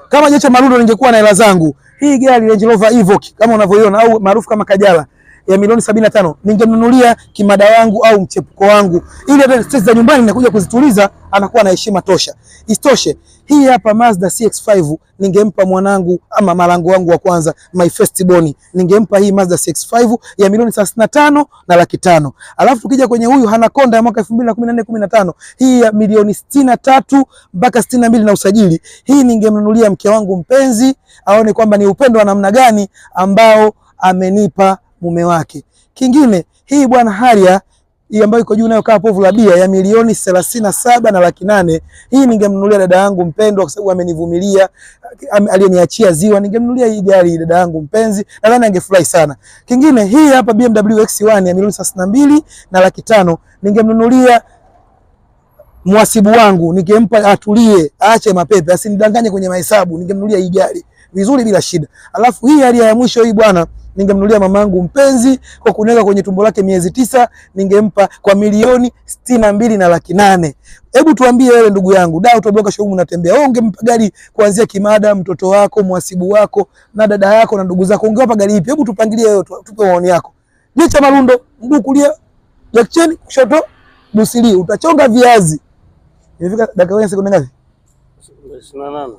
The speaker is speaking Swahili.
Kama Jecha Marundo ningekuwa na hela zangu, hii gari Range Rover Evoque kama unavyoiona au maarufu kama Kajala ya milioni 75 ningemnunulia kimada wangu au mchepuko wangu, ili hata stress za nyumbani nakuja kuzituliza, anakuwa na heshima tosha. Isitoshe, hii hapa Mazda CX-5 ningempa mwanangu ama malango wangu wa kwanza, my first born, ningempa hii Mazda CX-5 ya milioni 35 na laki tano. Alafu tukija kwenye huyu Anaconda ya mwaka 2014 15, hii ya milioni 63 mpaka 62 na usajili, hii ningemnunulia mke wangu mpenzi, aone kwamba ni upendo wa namna gani ambao amenipa mume wake. Kingine hii bwana Harrier hii ambayo iko juu nayo kaa povu la bia ya milioni 37 na laki nane, hii ningemnunulia dada yangu mpendwa, kwa sababu amenivumilia, aliyeniachia ziwa, ningemnunulia hii gari dada yangu mpenzi, nadhani angefurahi sana. Kingine hii hapa BMW X1 ya milioni 32 na laki tano ningemnunulia mwasibu wangu, ningempa atulie, aache mapepe, asinidanganye kwenye mahesabu, ningemnunulia hii gari vizuri bila shida. Alafu hii hali ya mwisho hii bwana, ningemnunulia mamangu mpenzi kwa kuniweka kwenye tumbo lake miezi 9, ningempa kwa milioni 62 na laki nane. Hebu tuambie wewe ndugu yangu, da utoboka showroom unatembea, wewe ungempa gari kuanzia kimada, mtoto wako, mwasibu wako na dada yako na ndugu zako, ungewapa gari ipi? Hebu tupangilie wewe, tupe maoni yako. Jecha Marundo, mguu kulia Jack Chen, kushoto Bruce Lee, utachonga viazi. Imefika dakika moja sekunde ngapi? 28.